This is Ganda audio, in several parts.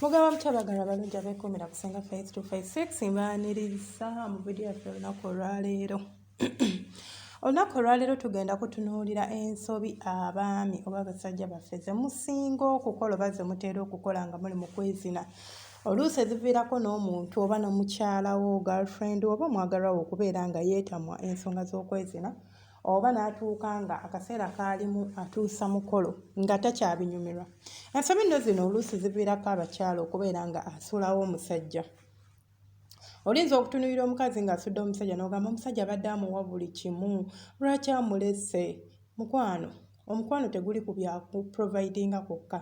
Mugaba mutya abagalwa abalungi abeekuumira ku Ssenga Faith 256? Mbaaniriza mu vidiyo yaffe olunaku olwaleero. Olunaku olwaleero tugenda kutunuulira ensobi abaami oba abasajja baffe ze musinga okukola oba ze mutera okukola nga muli mu kwezina, oluusi eziviirako n'omuntu oba n'omukyala wo, girlfriend oba omwagalwa wo okubeera nga yeetamwa ensonga z'okwezina, oba n'atuuka nga akaseera kaalimu atuusa mukolo nga takyabinyumirwa. Ensobi nno zino oluusi ziviirako abakyala okubeera nga asuulawo omusajja. Oyinza okutunuulira omukazi ng'asudde omusajja n'ogamba, "Omusajja abadde amuwa buli kimu, lwaki amulese?" Mukwano, omukwano teguli ku bya kuprovidinga kwokka,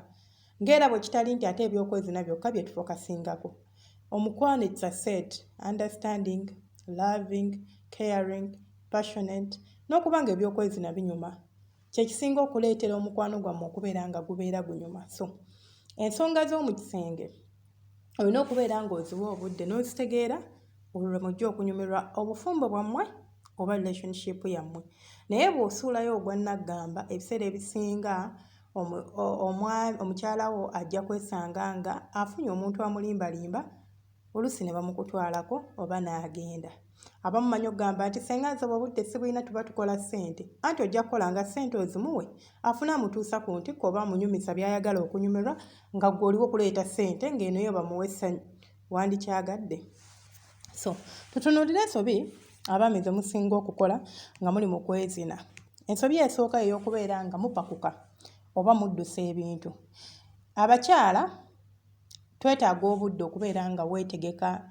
ng'era bwe kitali nti ate ebyokwezina byokka bye tufocusingako. Omukwano, it's a set: understanding, loving, caring, passionate, n'okuba nga ebyokwezina binyuma kye kisinga okuleetera omukwano gwammwe okubeera nga gubeera gunyuma. So ensonga z'omu kisenge olina okubeera ng'oziwa obudde n'ozitegeera, olwo lwe mujja okunyumirwa obufumbo bwammwe oba relationship yammwe. Naye bw'osuulayo ogwa nnaggamba, ebiseera ebisinga omukyala wo ajja kwesanga nga afunye omuntu amulimbalimba, oluusi ne bamukutwalako oba n'agenda. Abamu manyi okugamba nti, "Senga, nze obudde sibulina, tuba tukola ssente." Anti ojja kukola nga ssente ozimuwe afune amutuusa ku ntikko oba amunyumisa by'ayagala okunyumirwa, nga ggwe oliwo okuleeta ssente ng'eno yo bamuwe essanyu. Wandikyagadde? So tutunuulire ensobi abaami ze musinga okukola nga muli mu kwezina. Ensobi esooka ey'okubeera nga mupakuka oba muddusa ebintu. Abakyala twetaaga obudde okubeera nga weetegeka.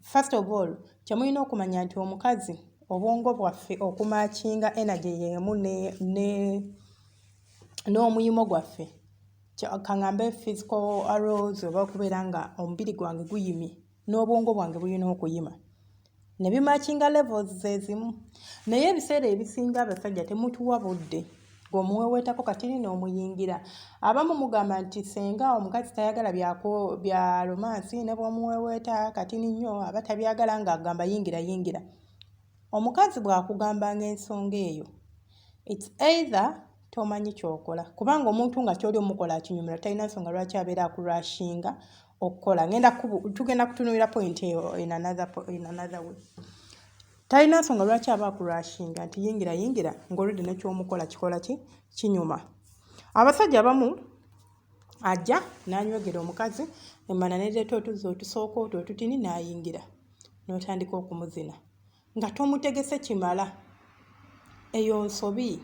First of all, kyemulina okumanya nti omukazi obwongo bwaffe okumatchinga energy y'emu n'omuyimo gwaffe, kaŋŋambe physical arousal, oba okubeera nga omubiri gwange guyimye n'obwongo bwange bulina okuyima ne bimatchinga levels ze zimu. Naye ebiseera ebisinga abasajja temutuwa budde. Ng'omuweweetako katini n'omuyingira. Abamu mugamba nti, "Senga, omukazi tayagala bya romance, ne bw'omuweweeta katini nnyo aba tabyagala, ng'agamba yingira yingira." Omukazi bw'akugambanga ensonga eyo, it's either tomanyi ky'okola, kubanga omuntu nga ky'oli omukola akinyumirwa, talina nsonga lwaki abeera akurushinga okukola. Ngenda tugenda kutunuulira point eyo in another way. Talina nsonga lwaki aba akurushinga nti yingira yingira, ng'olwedde nekyomukola kikola ki kinyuma. Abasajja abamu ajja n'anywegera omukazi, emmana nereeta otuzzi otusooka otwo otutini, n'ayingira n'otandika okumuzina nga tomutegese kimala. Eyo nsobi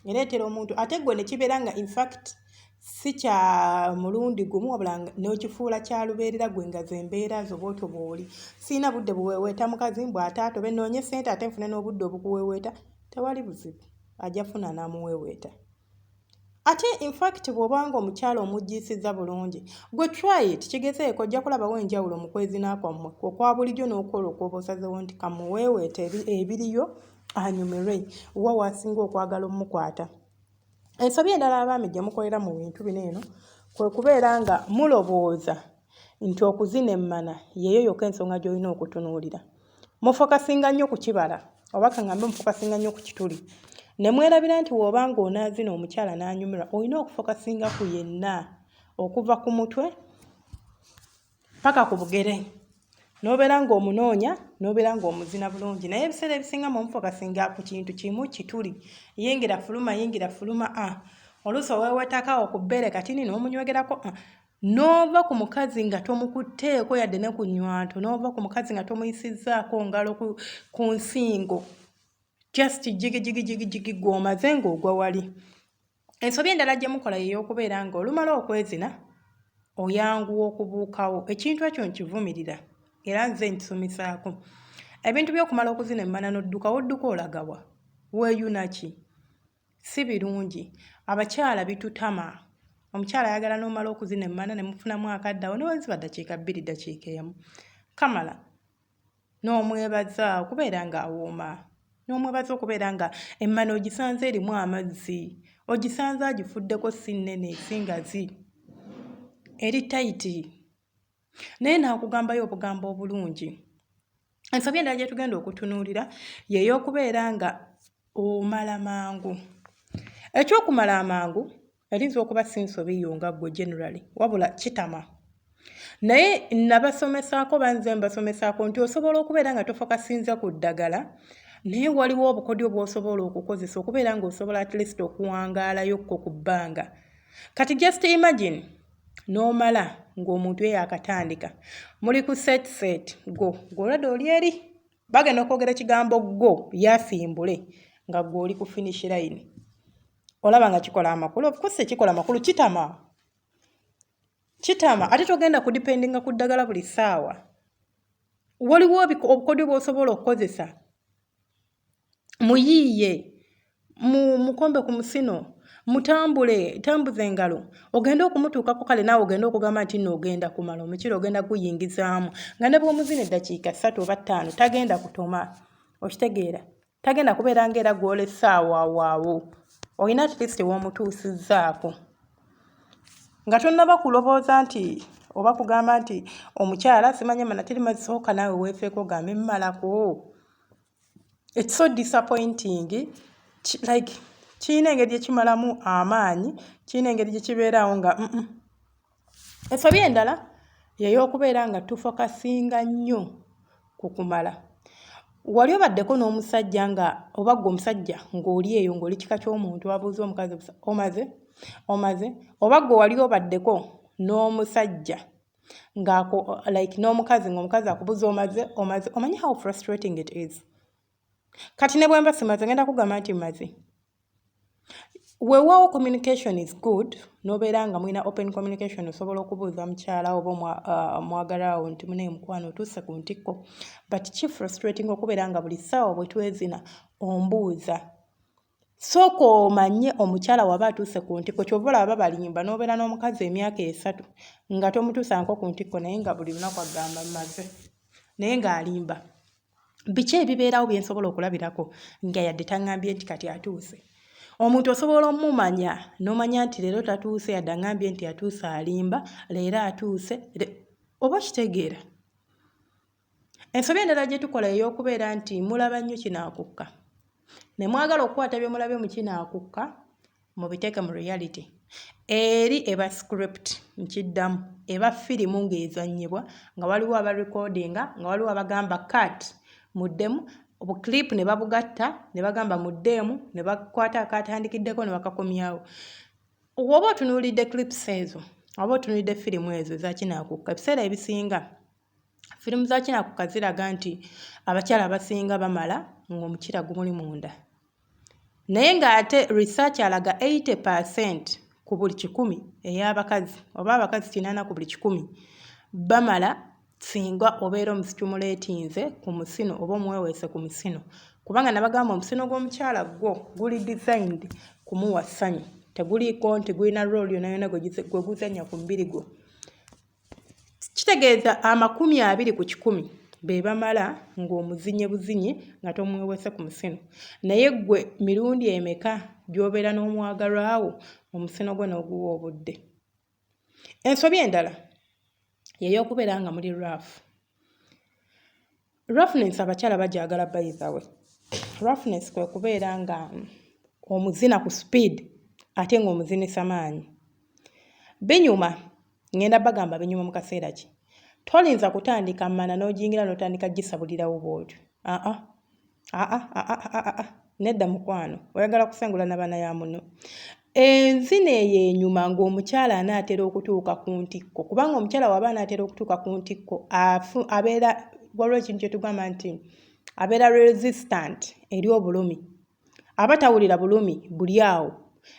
ereetera omuntu ate ggwe ne kibeera nga infact si kya mulundi gumu, wabula n'okifuula kya lubeerera. Ggwe nga ze mbeera zo, bw'otyo bw'oli: "Siina budde buweeweeta mukazi, mbw ate atobe nnoonye ssente, ate nfune n'obudde obukuweeweeta." Tewali buzibu, ajja funa n'amuweeweeta. Ate infact bw'obanga omukyala omuggiisizza bulungi, gwe try it, kigezeeko, ojja kulabawo enjawulo mu kwezina kwammwe okwa bulijjo n'okukola okwoba osazeewo nti kamuweeweete ebiriyo anyumirwe, wa waasinga okwagala omukwata. Ensobi endala abaami gye mukolera mu bintu bino eno kwe kubeera nga mulowooza nti okuzina emmana yeeyo yokka ensonga gy'olina okutunuulira. Mufocusinga nnyo ku kibala, oba kaŋŋambe mufocusinga nnyo ku kituli, ne mwerabira nti bw'oba ng'onaazina omukyala n'anyumirwa, olina okufocusinga ku yenna okuva ku mutwe paka ku bugere, n'obeera ng'omunoonya, n'obeera ng'omuzina bulungi. Naye ebiseera ebisinga mumufocusinga ku kintu kimu, kituli, yingira fuluma, yingira fuluma. A oluusi oweewetako awo ku bbeere katini n'omunywegerako, n'ova ku mukazi nga tomukutteeko yadde ne ku nnywanto, n'ova ku mukazi nga tomuyisizzaako ngalo ku nsingo, just jigi jigi jigi jigi, gw'omaze ng'ogwa wali. Ensobi endala gye mukola ye y'okubeera nga olumala okwezina oyanguwa okubuukawo. Ekintu ekyo nkivumirira era nze nkisumisaako. Ebintu by'okumala okuzina emmana n'odduka, wodduka olagawa? Weeyuna ki? Si birungi. Abakyala bitutama. Omukyala ayagala n'omala okuzina emmana ne mufunamu akadde awo, ne bwe dakiika 2, dakiika 1, kamala n'omwebaza okubeera ng'awooma, n'omwebaza okubeera nga emmana ogisanze erimu amazzi, ogisanze agifuddeko, si nnene, si ngazi, eri tight, naye n'akugambayo obugambo obulungi. Ensobi endala gye tugenda okutunuulira y'ey'okubeera nga omala mangu. Ekyokumala amangu erinza okuba si nsobi yo nga ggwe generally, wabula kitama. Naye nabasomesaako, banze mbasomesaako nti osobola okubeera nga tofocusinze ku ddagala, naye waliwo obukodyo bw'osobola okukozesa okubeera ng'osobola at least okuwangaalayokko ku bbanga. Kati just imagine n'omala ng'omuntu eyo akatandika, muli ku set set go, gw'olwadde oli eri bagenda okwogera ekigambo go yasimbule nga gwe oli ku finish line. Olaba nga kikola amakulu? Of course ekikola amakulu. Kitama, kitama. Ate togenda kudependinga ku ddagala buli ssaawa. Waliwo obukodyo bw'osobola okukozesa. Muyiiye, mukombe ku musino, mutambule, tambuza engalo ogende okumutuukako. Kale naawe ogende okugamba nti nno ogenda kumala omukira, ogenda guyingizaamu nga ne bw'omuzina eddakiika 3 oba 5 tagenda kutoma. Okitegeera? Tagenda kubeera ngaera gw'olese awo awo awo. Olina at least w'omutuusizzaako nga tonnaba kulowooza nti oba kugamba nti omukyala simanya mana teri mazisooka. Naawe weefeeko ogambe mmalako. It's so disappointing, like kirina engeri gye kimalamu amaanyi, kirina engeri gye kibeeraawo nga Ensobi endala yey'okubeera nga tufocusinga nnyo ku kumala. Wali obaddeko n'omusajja nga oba ggwe omusajja ng'oli eyo ng'oli kika ky'omuntu abuuza omukazi, "Omaze? Omaze?" Oba ggwe wali obaddeko n'omusajja ng'ako like n'omukazi ng'omukazi akubuuza, "Omaze? Omaze?" Omanyi how frustrating it is? Kati ne bwe mba simaze, ngenda kugamba nti maze. Weewaawo communication is good, n'obeera nga mulina open communication, osobola okubuuza mukyala oba omwagalwa wo nti, "Munaye mukwano, otuuse ku ntikko?" But ki frustrating okubeera nga buli ssaawa bwe twezina ombuuza. Sooka omanye omukyala waba atuuse ku ntikko. Kyova olaba balimba n'obeera n'omukazi emyaka 3 nga tomutuusanko ku ntikko, naye nga buli lunaku agamba mmaze, naye ng'alimba. Biki ebibeerawo bye nsobola okulabirako nga yadde taŋŋambye nti kati atuuse? Omuntu osobola omumanya n'omanya nti leero tatuuse, yadde aŋŋambye nti atuuse alimba, leero atuuse, oba okitegeera? Ensobi endala gye tukola ey'okubeera nti mulaba nnyo kinaakukka, ne mwagala okukwata bye mulabye mu kinaakukka mubiteeke mu reality. Eri eba script, nkiddamu, eba firimu ng'ezannyibwa, nga waliwo aba recordinga, nga waliwo abagamba cut, muddemu obuclip, ne babugatta ne bagamba muddeemu, ne bakwata akatandikiddeko ne bakakomyawo. Woba otunuulidde clips ezo oba otunuulidde firimu ezo eza kinaakukka, ebiseera ebisinga firimu za kinaakukka ziraga nti abakyala abasinga bamala ng'omukira gumuli munda, naye ng'ate research alaga 80% ku buli 100 ey'abakazi, oba abakazi 80 ku buli 100 bamala singa obeera omustimulatinze ku musino oba omuweweese ku musino. Kubanga nabagamba omusino gw'omukyala gwo guli designed kumuwa ssanyu, teguliiko nti gulina role yonna yonna gwe guzannya ku mubiri gwo. Kitegeeza 20 ku 100 be bamala ng'omuzinye buzinyi nga tomuweweese ku musino. Naye ggwe mirundi emeka gy'obeera n'omwagalwa wo omusino gwo n'oguwa obudde? Ensobi endala yey'okubeera nga muli rough. Roughness abakyala bagyagala, by the way. Roughness kwe kubeera nga omuzina ku speed ate ng'omuzinisa maanyi. Binyuma, ŋŋenda bagamba binyuma mu kaseera ki. Toyinza kutandika mmana n'ogiyingira n'otandika gisabulirawo bw'otyo. Aa aa aa aa, nedda mukwano, oyagala kusengula na baana ya munno. Enzina eyo enyuma ng'omukyala anaatera okutuuka ku ntikko, kubanga omukyala w'aba anaatera okutuuka ku ntikko abeera, waliwo ekintu kye tugamba nti abeera resistant eri obulumi, aba tawulira bulumi buli awo,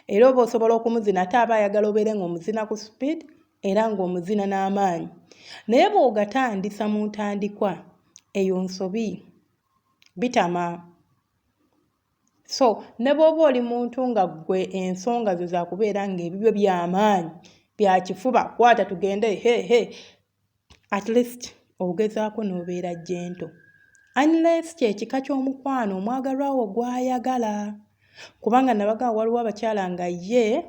era oba osobola okumuzina ate aba ayagala obeere ng'omuzina ku speed era ng'omuzina n'amaanyi. Naye bw'ogatandisa mu ntandikwa, eyo nsobi, bitama. So ne bw'oba oli muntu nga ggwe ensonga zo za kubeera ng'ebibyo by'amaanyi, bya kifuba, kwata tugende he he, at least ogezaako n'obeera gentle, unless kye kika ky'omukwano omwagalwa wo gw'ayagala. Kubanga nabagamba waliwo abakyala nga ye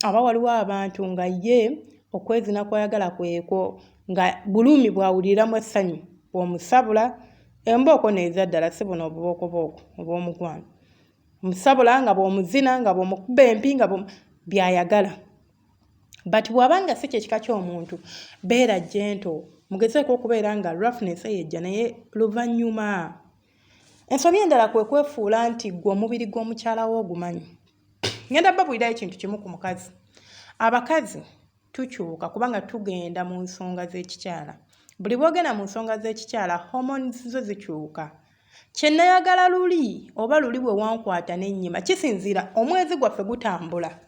oba waliwo abantu nga ye okwezina kw'ayagala kwekwo nga bulumi bw'awuliramu essanyu. Bw'omusabula embooko neeza ddala, si buno obubookobooko obw'omukwano, omusabula nga bw'omuzina, nga bw'omukuba empi, nga by'ayagala. But bw'aba nga si kyekika ky'omuntu, beera gentle, mugezeeko okubeera nga roughness eyo ejja naye luvannyuma. Ensobi endala kwe kwefuula nti ggwe omubiri gw'omukyala wo ogumanyi. Ngenda babuulirayo ekintu kimu ku mukazi. Abakazi tukyuka kubanga tugenda mu nsonga z'ekikyala. Buli bw'ogenda mu nsonga z'ekikyala, hormones zo zikyuka. Kye nayagala luli oba luli bwe wankwata n'ennyima kisinziira omwezi gwaffe gutambula.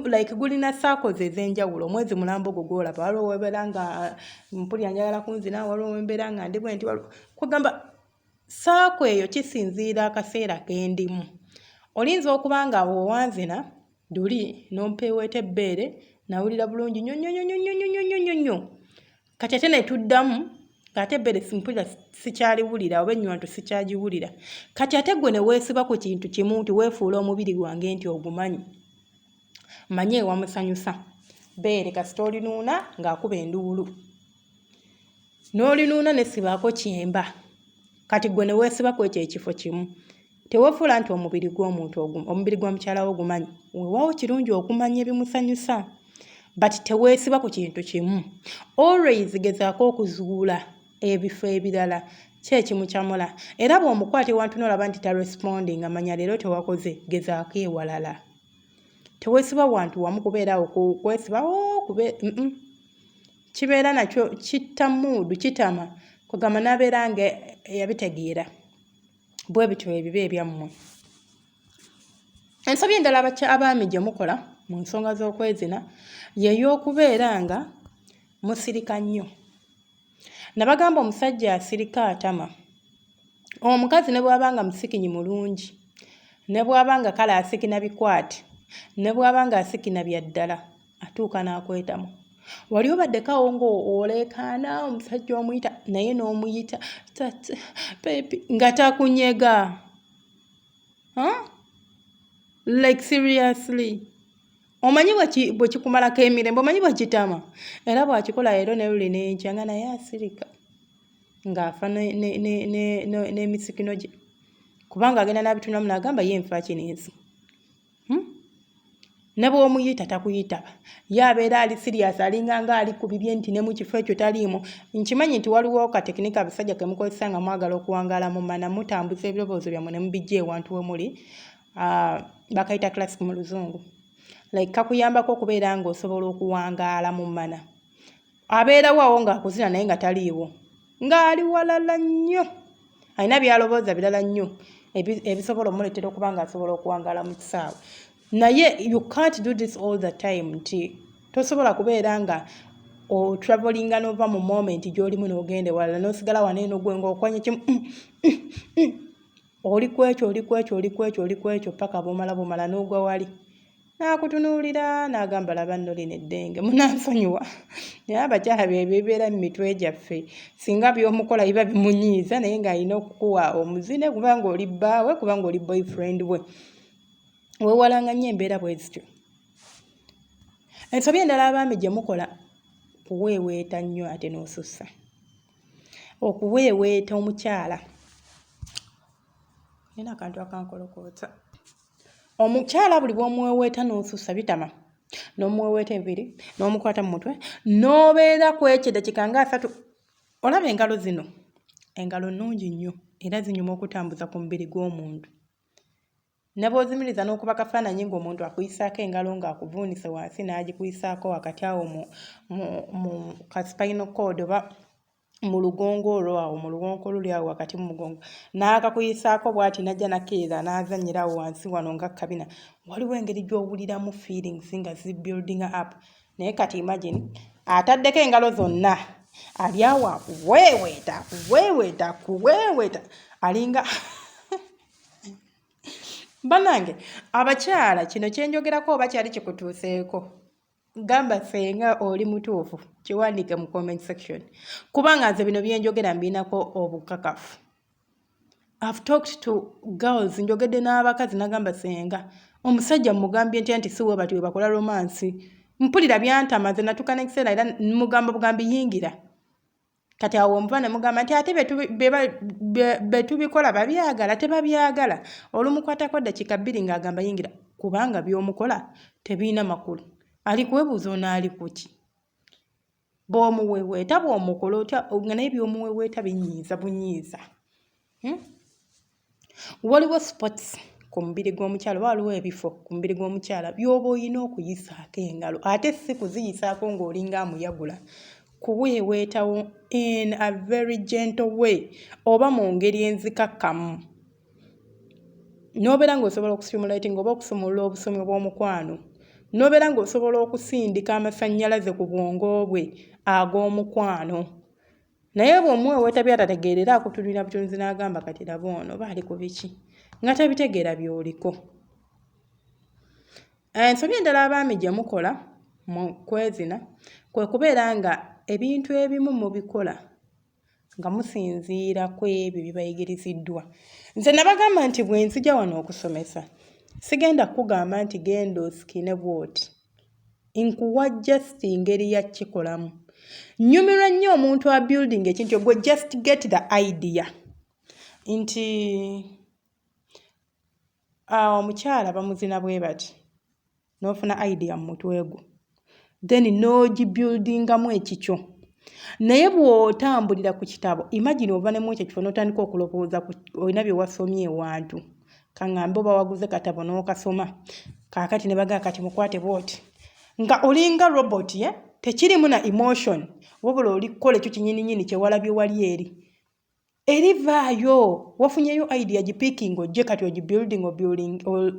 Like gulina circles ez'enjawulo. Omwezi mulamba ogwo gw'olaba, waliwo webeera nga mpulira njagala kunzina, waliwo wembeera nga ndi bwe nti, kwegamba circle eyo kisinziira akaseera ke ndimu. Oyinza okuba nga bw'owanzina luli n'ompeeweeta ebbeere, nawulira bulungi nnyo nnyo nnyo nnyo nnyo nnyo nnyo nnyo. Kati ate ne tuddamu ng'ate ebbeere mpulira sikyaliwulira oba ennywanto sikyagiwulira. Kati ate ggwe ne weesiba ku kintu kimu nti weefuula omubiri gwange nti ogumanyi. Manye ewamusanyusa. Bbeere kasita olinuuna ng'akuba enduulu. N'olinuuna ne sibaako kyemba. Kati ggwe ne weesiba ku ekyo ekifo kimu. Teweefuula nti omubiri gw'omuntu omubiri gwa mukyala wo ogumanyi. Weewaawo kirungi okumanya ebimusanyusa, but teweesiba ku kintu kimu. Always gezaako okuzuula ebifo ebirala ki ekimukyamula. Era bw'omukwata ewantu n'olaba nti tarespondinga, manya leero tewakoze, gezaako ewalala. Teweesiba wantu wamu kubeera awo kwesiba oo Kibeera nakyo kitta mood, kitama, kwegamba n'abeera nga eyabitegeera. Bwe bityo ebiba ebyammwe. Ensobi endala abaami gye mukola mu nsonga z'okwezina ye y'okubeera nga musirika nnyo. Nabagamba omusajja asirika atama. Omukazi ne bw'aba nga musikinyi mulungi, ne bw'aba nga kale asikina bikwate, ne bw'aba nga asikina bya ddala, atuuka n'akwetamu. Wali obaddeko awo ng'oleekaana omusajja omuyita naye n'omuyita baby nga takunyega? Huh? Like seriously? Omanyi bwe kikumalako emirembe, omanyi bwe kitama? Era bw'akikola leero ne luli n'enkya nga naye asirika ng'afa n'emisikino gye. Kubanga agenda n'abitunuulamu n'agamba ye nfa ki n'ensi. Ne bw'omuyita takuyitaba. Ye abeera ali serious, alinga nga ali ku bibye nti ne mu kifo ekyo taliimu. Nkimanyi nti waliwo katekinika abasajja ke mukozesa nga mwagala okuwangaala mu mana, mutambuza ebirowoozo byammwe ne mubiggya ewantu we muli. Bakayita classic mu Luzungu. Like kakuyambako okubeera ng'osobola okuwangaala mu mana. Abeerawo awo ng'akuzina naye nga taliiwo. Ng'ali walala nnyo. Alina by'alowooza birala nnyo ebisobola omuleetera okuba ng'asobola okuwangaala mu kisaawe. Naye you can't do this all the time nti tosobola kubeera nga otravelinga n'ova mu moment gy'olimu n'ogenda ewalala n'osigala wano eno gwe ng'okwanye kimu oli ku ekyo, oli ku ekyo, oli ku ekyo, oli ku ekyo paka bw'omala bw'omala n'ogwa wali. N'akutunuulira n'agamba laba nno lino eddenge, munansonyiwa. Naye abakyala bye bibeera mu mitwe gyaffe. Singa by'omukola biba bimunyiiza naye ng'alina okukuwa omuzine kubanga oli bbaawe, kubanga oli boyfriend we. Weewalanga nnyo embeera bwe zityo. Ensobi endala abaami gye mukola kuweeweeta nnyo ate n'osussa. Okuweeweeta omukyala. Nina akantu akankolokoota. Omukyala buli bw'omuweeweeta n'osussa bitama. N'omuweeweeta enviiri, n'omukwata mu mutwe, n'obeera ku ekyo eddakiika nga asatu. Olaba engalo zino? Engalo nnungi nnyo era zinyuma okutambuza ku mubiri gw'omuntu. Ne bw'ozimiriza n'okuba kafaananyi ng'omuntu akuyisaako engalo ng'akuvuunise wansi n'agikuyisaako wakati awo mu ka spinal cord oba mu lugongo olwo awo mu luwonko oluli awo wakati mu mugongo n'akakuyisaako bw'ati n'ajja n'akkirira n'azannyira awo wansi wano nga kabina. Waliwo engeri gy'owuliramu feelings nga zi building up. Naye kati imagine ataddeko engalo zonna ali awo akuweeweeta, akuweeweeta, akuweeweeta alinga Bannange abakyala kino kye njogerako oba kyali kikutuuseeko, gamba ssenga oli mutuufu kiwandiike mu comment section kubanga nze bino bye njogera mbinako obukakafu. I've talked to girls, njogedde n'abakazi nagamba ssenga omusajja mmugambye ntya nti si we bati we bakola romance. Mpulira byantama nze natuuka n'ekiseera era mmugamba bugambi yingira. Kati awo omuva ne mugamba nti ate be tubikola babyagala tebabyagala. Olumukwatako ddakiika bbiri ng'agamba yingira kubanga by'omukola tebirina makulu. Ali kwebuuza ono ali kuki? Bw'omuweweeta bw'omukola otya nga naye by'omuweweeta binyiiza bunyiiza. Waliwo spots ku mubiri gw'omukyala oba waliwo ebifo ku mubiri gw'omukyala by'oba olina okuyisaako engalo ate si kuziyisaako ng'olinga amuyagula, kuweeweetawo in a very gentle way oba mu ngeri enzikakkamu. N'obeera ng'osobola okustimulatinga oba okusumulula obusomi bw'omukwano, n'obeera ng'osobola okusindika amasannyalaze ku bwongo bwe ag'omukwano. Naye bw'omuweweeta by'atategeera era akutunuulira butunuuzi n'agamba kati laba ono oba ali ku biki nga tabitegeera by'oliko. Ensobi endala abaami gye mukola mu kwezina kwe kubeera nga ebintu ebimu mubikola nga musinziira ku ebyo ebibayigiriziddwa. Nze nabagamba nti bwe nzija wano okusomesa sigenda kukugamba nti genda osikine bw'oti. Nkuwa just ngeri ya kukikolamu. Nnyumirwa nnyo omuntu abuildinga ekintu gwe just get the idea nti omukyala bamuzina bwe bati n'ofuna idea mu mutwe gwo then n'ogibuildingamu ekikyo. Naye bw'otambulira ku kitabo imagine ova ne mu ekyo ekifo n'otandika okulowooza olina bye wasomye ewantu ka ŋŋambe oba waguze katabo n'okasoma kaakati ne bagamba kati mukwate bw'oti nga olinga robot eh? Tekirimu na emotion wabula oli kukola ekyo kinnyininyini kye walabye wali eri. Eri vaayo wafunyeyo idea gipickinga ojje kati ogibuilding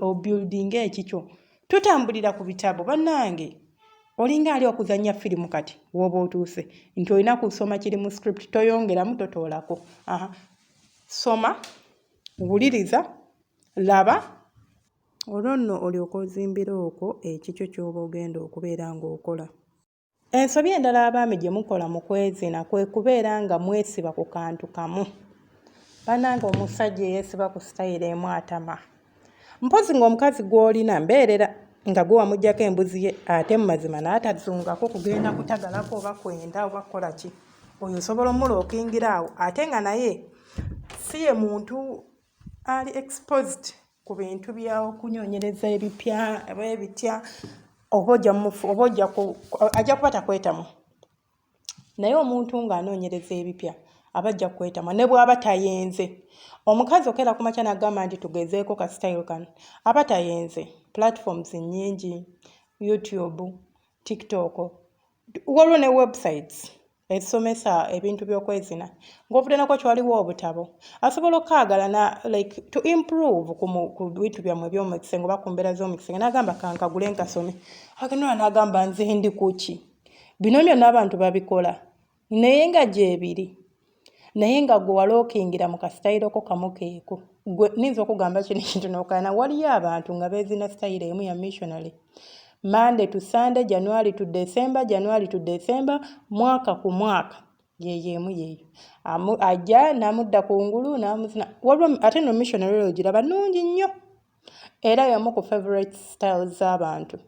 obuildinge ekikyo. Tutambulira ku bitabo bannange. Olinga ali okuzannya firimu kati w'oba otuuse nti olina kusoma kiri mu script toyongeramu totoolako. Aha. Soma, wuliriza, laba olwo nno olyoke ozimbire okwo ekikyo ky'oba ogenda okubeera ng'okola. Ensobi endala abaami gye mukola mu kwezina kwe kubeera nga mwesiba ku kantu kamu. Bannange omusajja eyeesiba ku sitayiro emu atama. Mpozzi ng'omukazi gw'olina mbeerera nga gwe wamuggyako embuzi ye ate mu mazima n'atazungako kugenda kutagalako oba kwenda oba kukola ki, oyo osobola omulookingira awo ate nga naye si ye muntu ali exposed ku bintu by'okunoonyereza ebipya oba ebitya oba ojja oba ojja ajja kuba takwetamwa. Naye omuntu ng'anoonyereza ebipya aba ajja kukwetamwa ne bw'aba tayenze. Omukazi okeera ku makya n'agamba nti tugezeeko ka sitayiro kano aba tayenze. Platforms nnyingi, YouTube, TikTok, waliwo ne websites ezisomesa ebintu by'okwezina. Ng'ovudde nako ki waliwo obutabo. Asobola okkaagala na like to improve ku bintu byammwe eby'omu kisenge oba ku mbeera z'omu kisenge n'agamba ka nkagule nkasome. Agenula n'agamba nze ndi ku ki? Bino byonna abantu babikola naye nga gyebiri. Naye nga ggwe walookingira mu kasitayiro ko kamu keeko. Ggwe nnyinza okugamba kino ekintu n'okaayana waliyo abantu nga beezina sitayiro emu ya missionary. Monday to Sunday, January to December, January to December, mwaka ku mwaka yeeyo emu yeeyo. Ajja n'amudda kungulu n'amuzina. Waliwo ate nno missionary oyo ogiraba nnungi nnyo era y'emu ku favourite styles z'abantu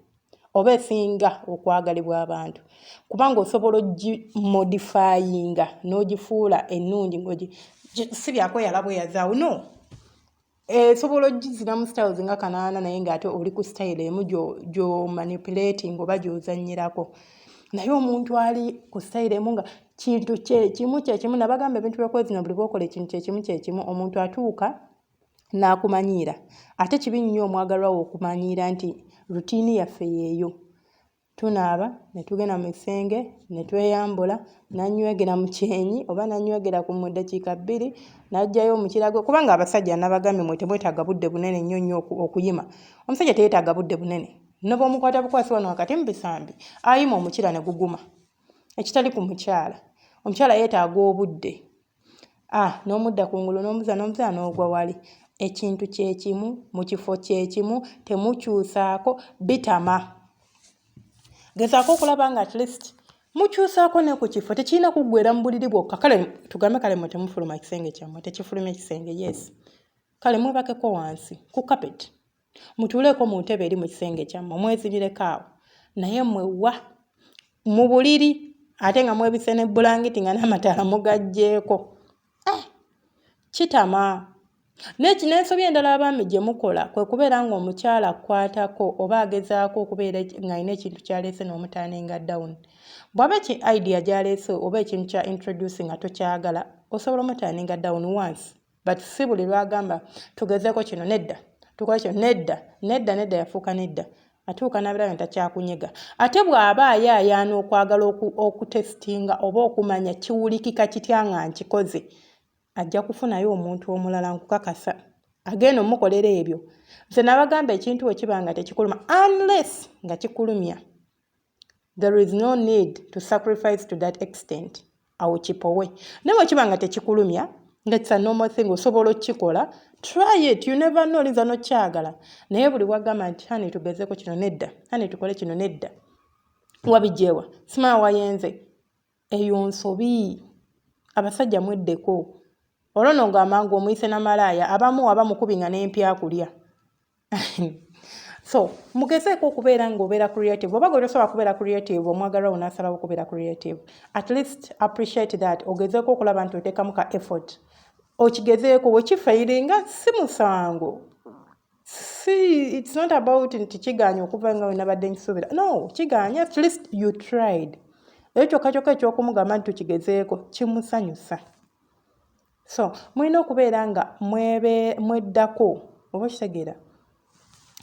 oba esinga okwagalibwa abantu kubanga osobola ogimodifyinga n'ogifuula ennungi ng'ogi si byakweyala bweyazaawo no esobola ogizina mu styles nga kanaana naye ng'ate oli ku style emu gy'omanipulating oba gy'ozannyirako. Naye omuntu ali ku style emu nga kintu kye kimu kye kimu nabagamba ebintu by'okwezina buli bw'okola ekintu kye kimu kye kimu omuntu atuuka n'akumanyiira. Ate kibi nnyo omwagalwa wo okumanyiira nti routine yaffe y'eyo. Tunaaba ne tugenda mu kisenge ne tweyambula n'annywegera mu kyenyi oba n'annywegera ku mu ddakiika bbiri n'aggyayo omukira gwe kubanga abasajja nabagambye mmwe temwetaaga budde bunene nnyo nnyo okuyima. Omusajja teyeetaaga budde bunene. Ne bw'omukwata bukwasi wano wakati mu bisambi ayima omukira ne guguma ekitali ku mukyala. Omukyala yeetaaga obudde. Ah n'omudda kungulu n'omuzza n'omuzza n'ogwa wali. Ekintu kye kimu mu kifo kye kimu temukyusaako bitama. Gezaako okulaba nga at least mukyusaako ne ku kifo tekirina kuggweera mu buliri bwokka kale tugambe kale mmwe temufuluma kisenge kyammwe tekifulumya kisenge yes. Kale mwebakeko wansi ku carpet mutuuleeko mu ntebe eri mu kisenge kyammwe mwezinireko awo naye mmwe wa mu buliri ate nga mwebisse ne bbulangiti nga n'amataala mugaggyeeko eh, kitama. N'ensobi endala abaami gye mukola kwe kubeera ng'omukyala akkwatako oba agezaako okubeera ng'alina ekintu ky'aleese n'omuturninga down. Bw'aba idea gy'aleese oba ekintu kya introduce nga tokyagala, osobola omuturninga down once, but si buli lw'agamba tugezeeko kino, nedda, tukole kino, nedda, nedda, nedda, yafuuka nedda. Atuuka n'abeera nga takyakunyega. Ate bw'aba ayaayaana okwagala okutestinga oba okumanya kiwulikika kitya nga nkikoze, ajja kufunayo omuntu omulala, nkukakasa, agenda omukolera ebyo. Nze nabagamba, ekintu bwe kiba nga tekikuluma, unless nga kikulumya, there is no need to sacrifice to that extent. Awo kipowe. Naye bwe kiba nga tekikulumya, nga it's a normal thing, osobola okukikola, try it, you never know, oyinza n'okyagala. Naye buli wagamba nti, "Honey, tugezeeko kino," nedda, "Honey, tukole kino," nedda, wabijjeewa, simanya wayenze, eyo nsobi. Abasajja mweddeko. Olwo nno ng'amangu omuyise namalaaya, abamu aba mukubi nga n'empyakulya. So mugezeeko okubeera ng'obeera creative. Oba gwe tosobola kubeera creative, omwagalwa wo n'asalawo okubeera creative, at least appreciate that. Ogezeeko okulaba nti oteekamu ka effort, okigezeeko. Wekifairinga si musango, si it's not about nti kiganye okuva nga wenabadde nkisuubira. No, kiganye, at least you tried. Eyo kyokka kyokka ekyokumugamba nti tukigezeeko kimusanyusa. So mulina okubeera nga mweddako, oba okitegeera,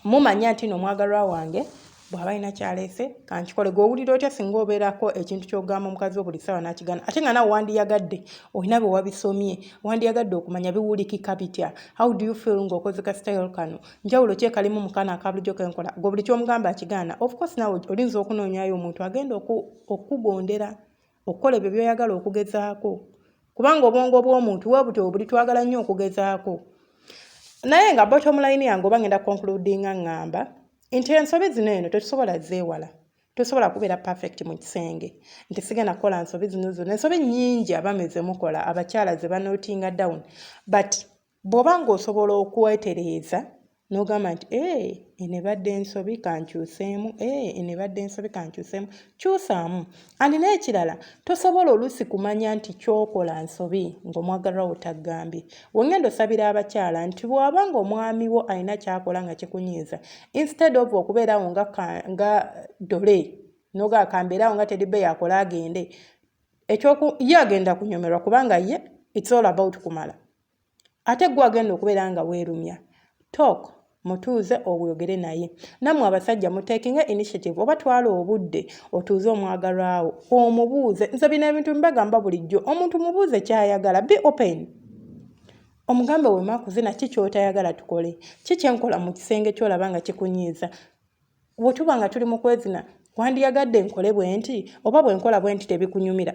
mumanya nti no omwagalwa wange bw'aba alina kyaleese, kankikole. Gwe owulira otya singa obeerako ekintu ky'ogamba omukazi wo buli ssaawa n'akigaana, ate nga naawe wandiyagadde, olina bwe wabisomye, wandiyagadde okumanya biwulikika bitya? How do you feel ng'okoze ka style kano? Njawulo ki ekalimu mu kano aka bulijjo kenkola? Gwe buli ky'omugamba akigaana. Of course naawe olinza okunoonyayo omuntu agenda okukugondera okukola ebyo by'oyagala okugezaako, kubanga obwongo bw'omuntu we butyo buli, twagala nnyo okugezaako. Naye nga bottom line yange, oba ngenda concludinga, ŋŋamba nti ensobi zino eno tetusobola zeewala. Tosobola kubeera perfect mu kisenge nti sigenda kukola nsobi zino zonna. Ensobi nnyingi abaami ze mukola, abakyala ze banotinga down, but bw'oba ng'osobola okwetereeza n'ogamba nti, "Ee, eno ebadde ensobi, kankyuseemu. Ee, eno ebadde ensobi, kankyuseemu," kyusaamu. And n'ekirala, tosobola oluusi kumanya nti ky'okola nsobi ng'omwagalwa wo taggambye. Wengenda osabira abakyala nti bw'aba ng'omwami wo alina ky'akola nga kikunyiiza, instead of okubeerawo nga dole n'ogamba kambeerawo nga teddy bear akola agende, ekyoku ye agenda kunyomerwa, kubanga ye it's all about kumala, ate gwe agenda okubeera nga weerumya. Talk, mutuuze oyogere naye. Nammwe abasajja mutekinga initiative, oba twala obudde otuuze omwagalwawo omubuuze. Nze bino ebintu mbagamba bulijjo, omuntu mubuuze kyayagala, be open, omugambe, "Wema kuzina ki ky'otayagala tukole? Ki kyenkola mu kisenge ky'olaba nga kikunyiiza? Bwe tuba nga tuli mu kwezina, wandiyagadde nkole bwe nti, oba bwe nkola bwe nti tebikunyumira?"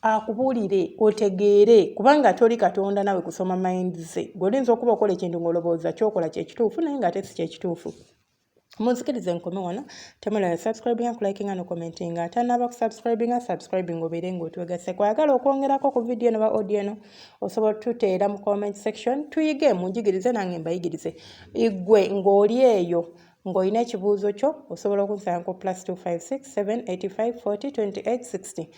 Akubuulire otegeere, kubanga toli Katonda nawe kusoma mind ze. Gwe oyinza okuba okola ekintu ng'olowooza ky'okola kyekituufu, naye ng'ate si kyekituufu. Munzikirize nkome wano. Temulaba subscribinga, kulikinga n'okucommentinga. Atanaba kusubscribinga, subscribing obeere ng'otwegasse. Kwayagala okwongerako ku vidiyo eno ba audio eno, osobola tuteera mu comment section, tuyige, munjigirize nange mbayigirize. Igwe ng'oli eyo ng'olina ekibuuzo kyo, osobola okunsanga ku +256 785 40 28 60.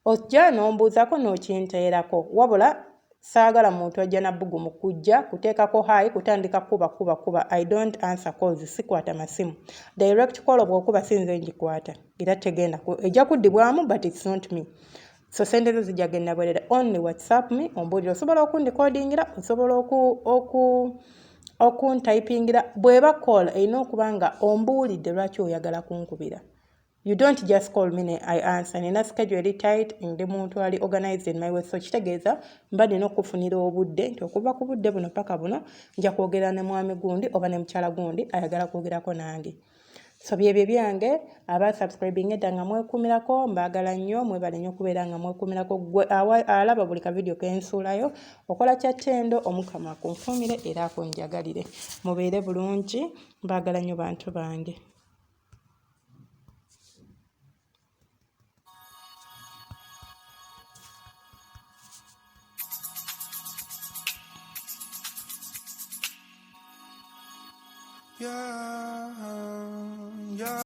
Ojja n'ombuuzako n'okinteerako. Wabula saagala muntu ajja na bbugumu kujja kuteekako hi, kutandika kuba kuba kuba. I don't answer calls, sikwata masimu. Direct call bw'okuba sinze ngikwata, era tegenda, ejja kuddibwamu, but it's not me. So sente zo zijja genda bwerere. Only WhatsApp me, ombuulira. Osobola okundikodingira, osobola okuntypingira. Bw'eba call, erina okuba nga ombuulidde lwaki oyagala kunkubira. You don't just call me ne I answer. Nina schedule eri tight, ndi muntu ali organized in my way, so kitegeeza mba nina okufunira obudde nti okuva ku budde buno paka buno nja kwogera ne mwami gundi oba ne mukyala gundi ayagala kwogerako nange. So byebyo byange. Aba subscribing edda nga mwekuumirako, mbaagala nnyo, mwebale nnyo okubeera nga mwekuumirako. Gwe alaba buli ka video kensuulayo, okola kya ttendo. Omukama akunfuumire era akunjagalire. Mubeere bulungi, mbaagala nnyo bantu bange. Yeah.